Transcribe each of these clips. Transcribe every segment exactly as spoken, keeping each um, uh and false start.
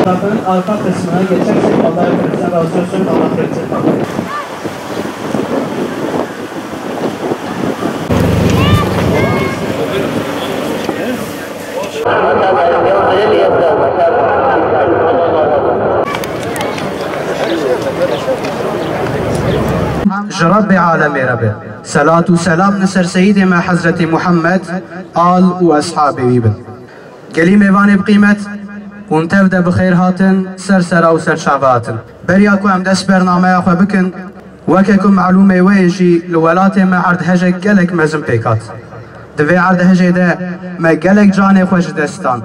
Zaferin arka kısmına geçersek, Allah'a emanet olun. Allah'a emanet olun. Ji Rebbê alemê re be. Selat û selam li ser Seyîdê me Hezretî Muhammed, al û eshabê wî bin. Gelî mêvanê bi qîmet, hûn tev de bi xêr hatin, ser sera û ser çava hatin. Beriya ku em dest bernameya xwe bikin, weke ku melûmê we ye jî li welatê me erdhejek gelek mezin pêk hat. Di vê erdhejê de me gelek canê xwe ji dest dan.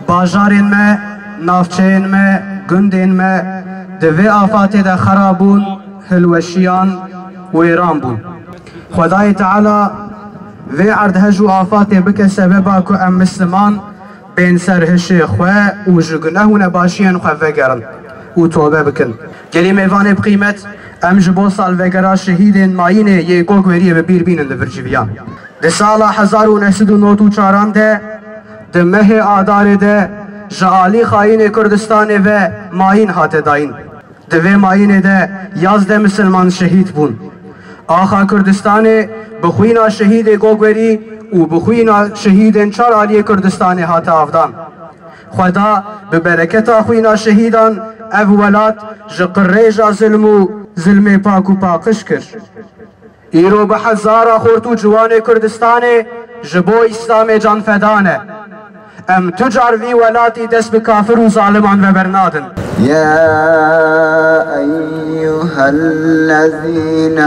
Bajarên me, navçeyên me, gundên me di vê afatê de xera bûn, hilweşiyan, wêran bûn. Xwedayê Teala vê erdhej û afatê bike sebeba ku em misliman bên ser hişê xwe û ji guneh û nebaşiyên xwe vegerin û tobe bikin. Gelî mêvanê bi qîmet, em ji bo salvegera şehîdên mayînê yê Gogweriyê bi bîr bînin li vir civiyan. Di sala hezar û neh sed û nod û çaran de, di mehê Adarê de ji alî xayînê Kurdistanê ve mayîn hate dayîn. Di vê mayînê de yazdeh misilman şehîd bûn. Axa Kurdistanê bi xwîna şehîdê Gogwerî û bi xwîna şehîdên çar aliyê Kurdistanê hate avdan. Xweda bi bereketa xwîna şehîdan ev welat ji qirêja zilm û zilmê pak û paqij kir. Îro bi hezara xort û ciwanê Kurdistanê ji bo Îslamê can feda ne. Em tu car vî welatî dest bi kafir û zaliman ve bernadin. يا أيها الذين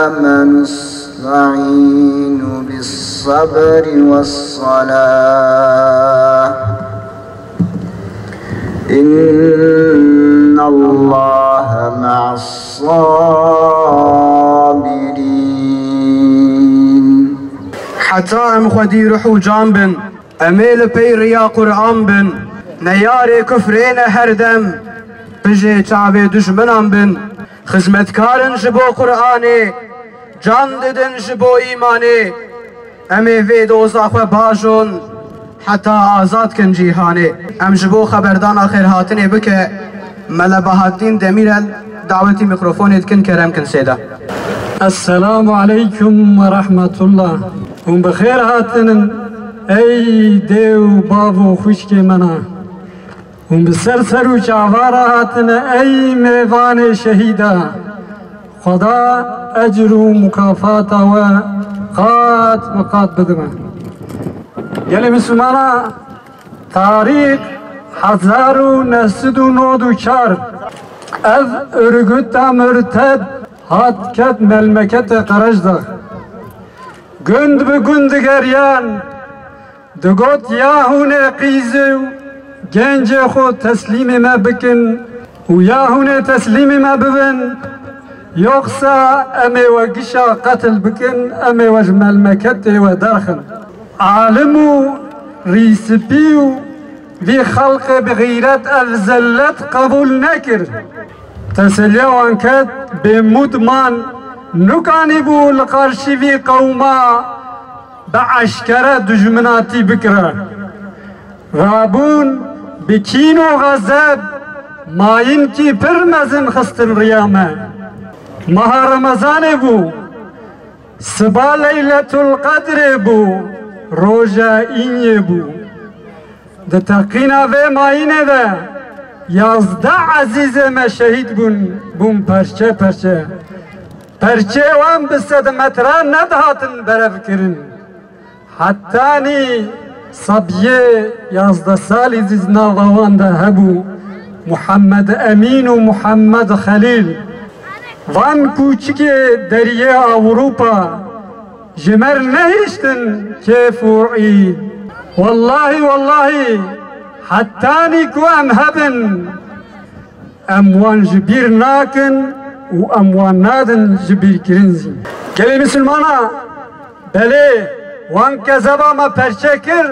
آمنوا استعينوا بالصبر والصلاة. إن الله مع الصابرين. Heta em xwedî ruh û can bin, em ê li pey riya Quran bin. Neyarê kufrê ne her dem, pijê çavê dijminan bin. Xizmetkarin ji bo Quranê, can didin ji bo îmanê. Em ê vê doza xwe bajon, heta azad kin cîhanê. Em ji bo xeberdana xêrhatinê bike, Mele Bahattin Demirel dawetî mîkrofonê dikin, kerem kin sêde. Esselamu aleykum ve rahmetullah. Hûn bi xêr hatinin, ey dê û bav û xwişkê mena. Hûn bi ser ser û çava re hatine, ey mêvanê şehîda. Xweda ecr û mukafata we qat bi qat bidime. Gelê Mislimana, tarîx hezar û neh sed û nod û çar, ev örgüta murted hat ket melmeketê Qerejdax. Gund bi gund digeriyan, digot, ya hûn ê qîz û gencê xwe teslîmê me bikin û ya hûn ê teslîmê me bibin, yoxsa em ê we gişa qetil bikin, em ê we ji melmeketê we derxin. Alim û rîspî û vî xelqê bi xîret ev zellet qebûl nekir. Teselya wan ket, bê mûd man, nukanîbû li qarşî vî qewma bi eşkere dijminatî bikire. Rabûn bi kîn û xezeb mayînkî pir mezin xistin riya me. Meha Remezanê bû, siba Leyletul Qedrê bû, roja înyê bû. Di teqîna vê mayînê de yazdeh ezîzê me şehîd bûn, bûn perçe perçe. Perçeyê wan bi sed metran nedihatin berevkirin. Hetanî sebiyê yazdeh salî zî nava wan de hebû, Muhammed Emîn û Muhammed Xelîl. Van kûçikê deriyê Ewropa ji me re nehiştin kêf û îd. Wellahî, wellahî, hetanî ku em hebin, em wan ji bîr nakin û em wan nadin ji bîrkirin zî. Gelê misilmana, belê, wan kezeba me perçe kir,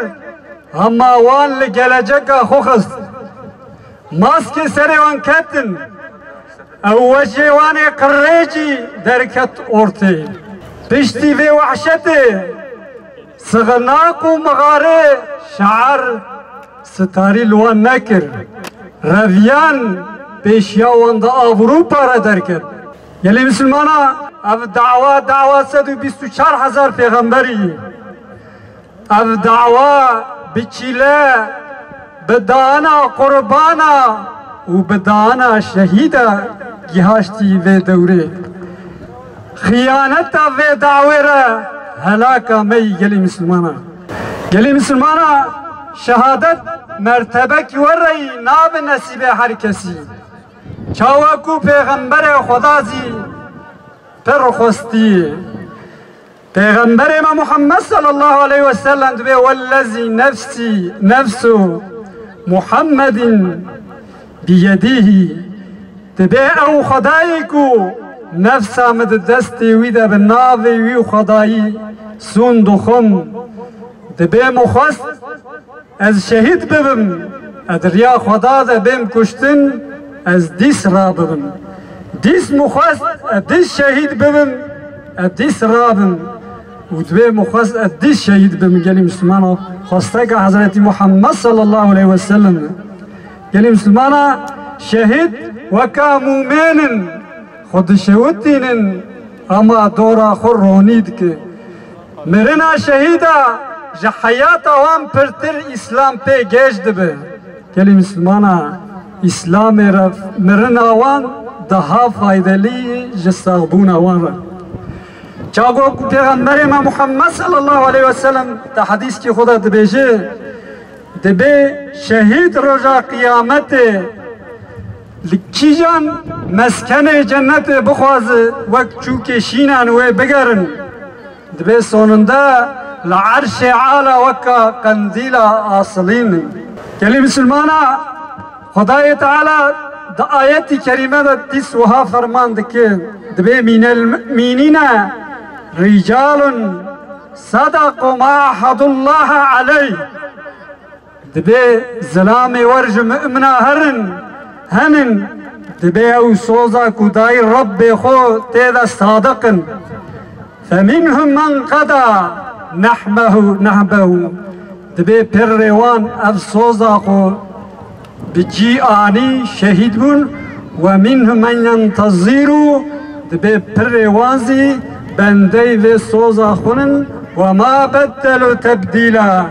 hema wan li geleceka xwe xist. Maskê serê wan ketin, ew wecê wan ê qirêcî derket ortê. Piştî vê wehşetê, sixinaq û mixarê Şe'er sitarî li wan nekir. Reviyan pêşiya wan di Ewropa re derket. Gelî misilmana, ev dawa, dawa sed û bîst û çar hezar pêxemberî. Ev dawa bi çîle, bi dana qurbana û bi dana şehîda gihaştî vê dewrê. Xiyaneta vê dawê re helaka me yî gelî misilmana. Gelî misilmana, şehadet mertebekî we re yî, nabe nesîbê her kesî. Çawa ku pêxemberê Xweda zî pir xwestî. Pêxemberê me Muhammed sallallahu aleyhi ve sellem dibê: "Wellezî nefsî, nefsu Muhammedin biyedîhî." Dibê ew Xwedayê ku nefsa min di destê wî de, bi navê wî Xwedayî sûn dixwim. Dibê min xwest ez şehîd bibim, ez di riya Xweda de bêm kuştin, ez dîs rabibim. Dîs min xwest ez dîs şehîd bibim, ez dîs rabim. Û dibê min xwest ez dîs şehîd bibim. Gelî Misilmana, xwesteka Hezretî Muhammed sallallahu aleyhi ve sellem. Gelî Misilmana, şehîd weka mûmên in, xwe dişewitînin, ama dora xwe ronî dike. Mirina şehîda ji heyata wan pirtir Îslam pê gêj dibe. Gelî Misilmana, Îslamê re mirina wan daha faydelî ji saxbûna wan re. Çago ku Pêxemberê me Muhammed sallallahu aleyhi ve sellem di hedîskî xwe de dibêje, dibê şehîd roja qiyametê li kîjan meskenê cennetê bixwaze wek çûkê şînan wê bigerin. Dibê soninde li erşê ala weka qendîla asilîn in. Gelî misilmana, Xwedayê Teala di ayetî kerîme de dîs wiha ferman dike, dibê: "Mînel mu'minîne rîcalun sadaqu ma ahadullaha aleyh." Dibê zilamê wer ji mu'mina herin, henin, dibê ew soza ku dayî Rebbê xwe tê de sadiq in. "Feminhum men qeda nehbehu, nehbehu." Dibê pirrê wan ev soza xwe bi cî anî, şehîd bûn. "Ve minhum men yentezîru." Dibê pirrê wan zî bendeyî vê soza xwe nin. "Ve ma beddelu tebdîla."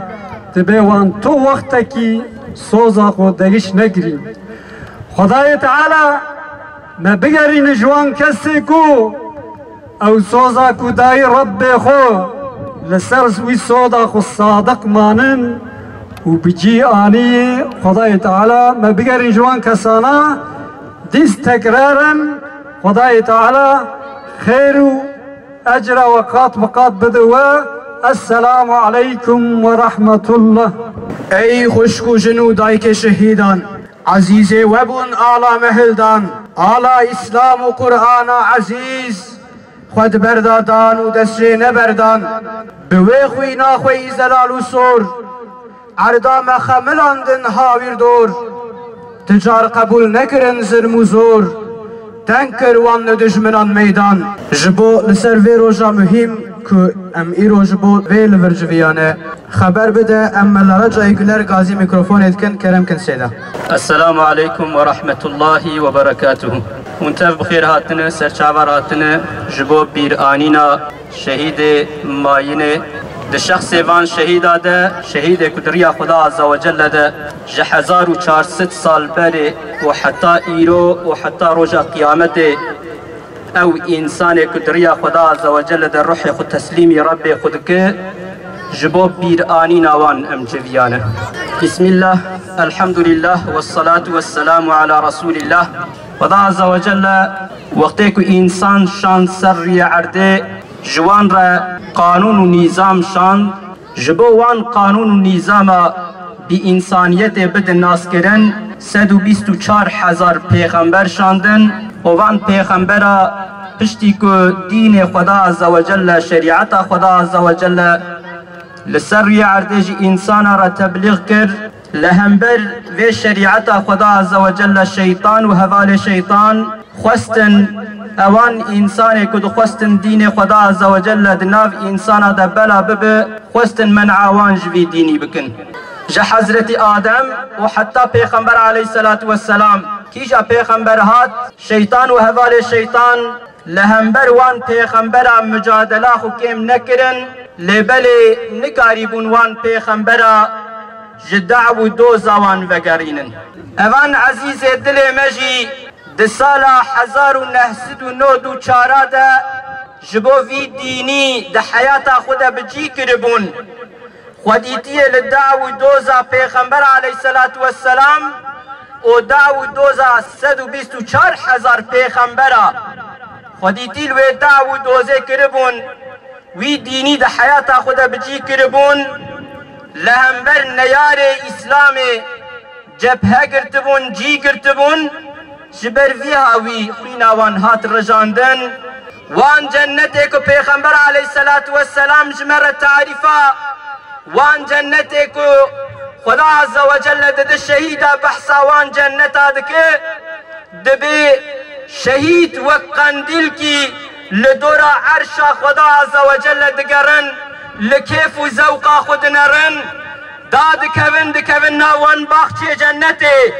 Dibê wan tu wextekî soza xwe degiş nekirî. Xwedayê Teala me bigerîne ji wan kesê ku ew soza ku dayî Rebbê xwe, li ser wî soda xwe sadiq manin û bi cî anî. Xwedayê Teala me bigerîn ji wan kesana. Dîs tekraren, Xwedayê Teala xêr û ecra we qat bi qat bide we. Esselamu aleykum ve rahmetullah. Ey xwişk û jin û dayikê şehîdan, ezîzê we bûn ala mehildan, ala Îslam û Qur'ana ezîz. Xwe di ber de dan û dest jê neberdan. Bi wê xwîna xwe yî zelal û sor, erda me xemilandin hawîr dor. Ti car qebûl nekirin zilm û zor, teng kir wan li dijminan meydan. Ji bo li ser vê roja muhîm ku em îro ji bo vê li vir civiyane, xeber bide, em Mela Recayê Guler gazî mîkrofonê dikin, kerem kin sêda. Esselamu aleykum ve rahmetullahi ve berekatuhu. Hûn tev bi xêr hatine, serçava re hatine ji bo bîranîna şehîdê mayînê. Di şexsê van şehîda de, şehîdê ku di riya Xweda Azze ve Celle de ji hezar û çar sed sal berê û heta îro û heta roja qiyametê, ew însanê ku di riya Xweda Azze ve Celle de ruhê xwe teslîmî Rebbê xwe dike, ji bo bîranîna wan em civiyane. Bismillah, elhamdulillah, vessalatu vesselamu ala Resulillah. Xweda Azze ve Celle wextê ku însan şand ser rûyê erdê, ji wan re qanûn û nîzam şand, Ji bo wan qanûn û nîzama bi însaniyetê bidin naskirin, sed û bîst û çar hezar pêxember şandin û van pêxembera piştî ku dînê Xweda Azze ve Celle, şerîeta Xweda Azze ve Celle li ser rûyê erdê ji însana re teblîx kir, li hember vê şerîeta Xweda Azze ve Celle şeytan û hevalê şeytan Xwestin ewan însanê ku dixwestin dînê Xweda Azze ve Celle di nav însana de bela bibe, xwestin men'a wan ji vî dînî bikin. Ji Hezretî Adem û heta Pêxember aleyhisselatu vesselam, kîja pêxember hat, şeytan û hevalê şeytan li hember wan pêxembera mucadela xwe kêm nekirin, lê belê nikarîbûn wan pêxembera ji daw û doza wan vegerînin. Evan ezîzê dilê me jî di sala hezar û neh sed û nod û çar de ji bo vî dînî di heyata xwe de bi cî kiribûn. Xwedîtiyê li daw û doza Pêxember aleyhisselatu vesselam û daw û doza sed û bîst û çar hezar pêxembera Xwedîtî li wê daw û dozê kiribûn. Wî dînî di heyata xwe de bi cî kiribûn, li hember neyarê Îslamê cephe girtibûn, cî girtibûn, ji ber vî hawî xwîna wan hat rijandin. Wan cennetê ku Pêxember aleyhisselatu vesselam ji me re tarîfa wan cennetê ku Xweda Azze ve Celle dide şehîda behsa wan cenneta dike, dibê şehîd wek qendîlkî li dora erşa Xweda Azze ve Celle digerin, li kêf û zewqa xwe dinerin, da dikevin, dikevin nav wan baxçê cennetê,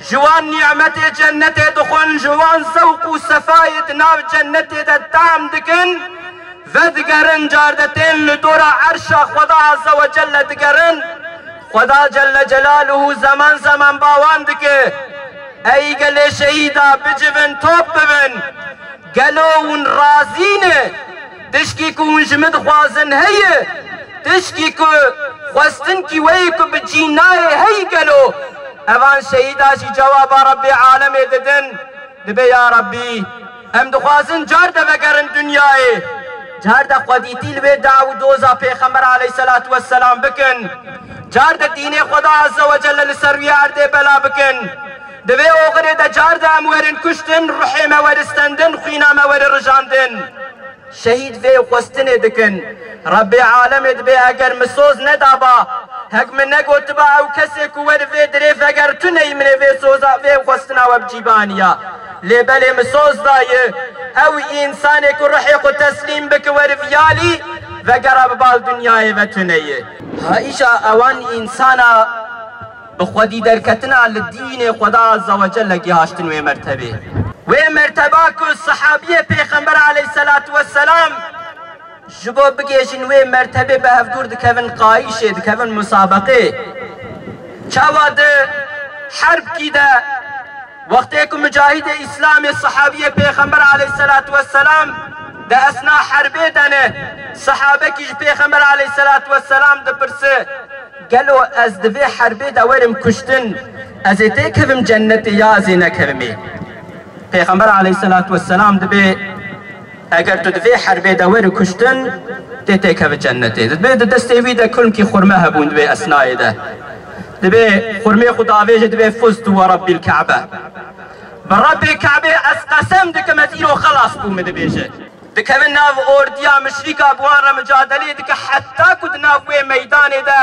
ji wan nîmetê cennetê dixwin, ji wan zewq û sefayê di nav cennetê de tam dikin, vedigerin, car de tên li dora erşa Xweda Azze ve Celle digerin. Xweda Celle Celaluhu zeman zeman ba wan dike, ey gelê şehîda bicivin, top bibin. Gelo hûn razî ne? Tişkî ku hûn ji min dixwazin heye? Tişkî ku xwestinkî we yê ku bi cî nayê heye gelo? Evan şehîda jî cewaba Rebbê alemê didin. Dibê ya Rebbî, em dixwazin car de vegerin dinyayê. Car de xwedîtî li wê daw û doza Pêxember aleyhisselatu vesselam bikin. Car de dînê Xweda Azze ve Celle li ser wî erdê bela bikin. Di vê oxirê de car de em werin kuştin, ruhê me weri stendin, xwîna me weri rijandin. Şehîd vê xwestinê dikin. Rebbê alemê dibê eger min soz nedaba, hek min negotiba ew kesê ku weri vê dirê veger tu neyî min ê vê soza, vê xwestina we bi cî baniya. Lê belê min soz daye, ew însanê ku ruhê xwe teslîm bike weri viyalî, vegera bi bal dinyayê ve tu neyî. Ha îşa ewan însana bi xwedî derketina li dînê Xweda Azze ve Celle gihaştin wê mertebê. Wê merteba ku sehabiyê Pêxember aleyhisselatu vesselam ji bo bigêjin wê mertebê bi hevdûr dikevin qayîşê, dikevin musabeqê. Çawa di herbkî de wextê ku mucahidê Îslamê sehabiyê Pêxember aleyhisselatu vesselam di esna herbê de ne, sehabekî ji Pêxember aleyhisselatu vesselam dipirse, gelo ez di vê herbê de werim kuştin, ez ê têkevim cennetê ya ez ê nekevimê? Pêxember aleyhisselatu vesselam dibê, eger tu di vê herbê de weri kuştin, tê têkeve cennetê. Dibê di destê wî de kulmkî xurme hebûn di vê esnayê de. Dibê xurmê xwe davêje, dibê fuztu ve Rabbil Ka'be. Bi Rabbê Ka'bê ez qesem dikim, ez îro xelas bûme, dibêje. Dikevin nav ordiya muşrîka bi wan re micadelê dike, heta ku di nav wê meydanê de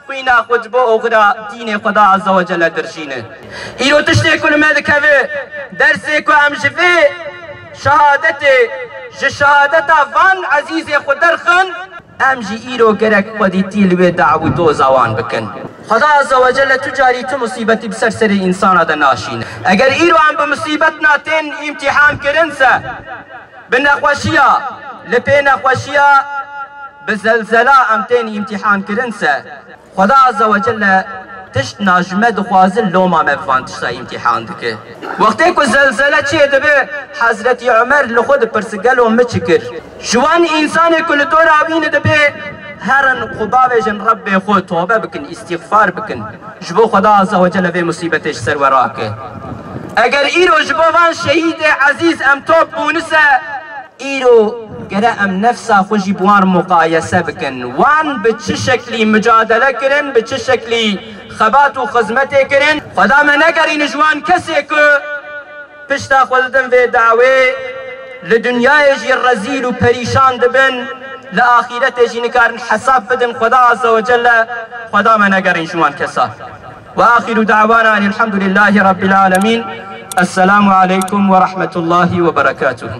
xwîna xwe ji bo oxira dînê Xweda Azze ve Celle dirjîne. Îro tiştê ku li me dikeve, dersê ku em ji vê şehadetê, ji şehadeta van ezîzê xwe derxin, em jî îro gerek xwedîtî li wê daw û doza wan bikin. Xweda Azze ve Celle tu carî tu musîbetî bi ser serê însana de naşîne. Eger îro em bi musîbetina tên îmtîhan kirin se, bi nexweşiya, li pê nexweşiya, bi zelzela em tên îmtîhan kirin se, Xweda Azze ve Celle tişt na ji me dixwaze, loma me bi van tişta îmtîhan dike. Wextê ku zelzele çê dibe, Hezretî Omer li xwe dipirse, gelo min çi kir? Ji wan însanê ku li dora wî ne dibe, herin xwe bavêjin Rebbê xwe, tobe bikin, îstîxfar bikin. Ji bo Xweda Azze ve Celle vê musîbetê ji ser we rake. Eger îro ji bo van şehîdê ezîz em top bûne se, îro gere em nefsa xwe jî bi wan muqayese bikin. Wan bi çi şeklî mucadele kirin, bi çi şeklî xebat û xizmetê kirin. Xweda me negerîne ji wan kesê ku pişta xwe didin vê dawê, li dinyayê jî rezîl û perîşan dibin, li axîretê jî nikarin hesab bidin Xweda Azze ve Celle. Xweda me negerîn ji wan kesa. وآخر دعوانا أن الحمد لله رب العالمين. السلام عليكم ورحمة الله وبركاته.